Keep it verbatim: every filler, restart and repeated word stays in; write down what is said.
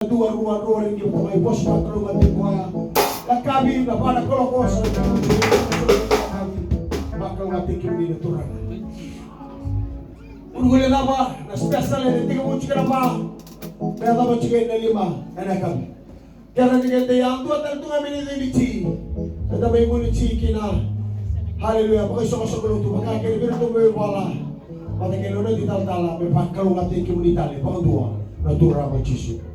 dua, rua, rua, rua, rua, mai vosa, vakalougatataki koya. Lakavi na va na kaloko sa na vakalougatataki kemuni na Turaga. Unu vule cava na special e tekivu tiko na va, me yacova tiko ena lima ena yakavi. Kera ni keda yadua tale tu ga me ni cei ni ti. Eda mai gunu ti kina. Haleluya. Vakaisokosoko lotu, vaka kei na vei ratou mai vala. Vata kei na nona italatala me vakalougatataki kemuni tale vakadua na Turaga o Jisu.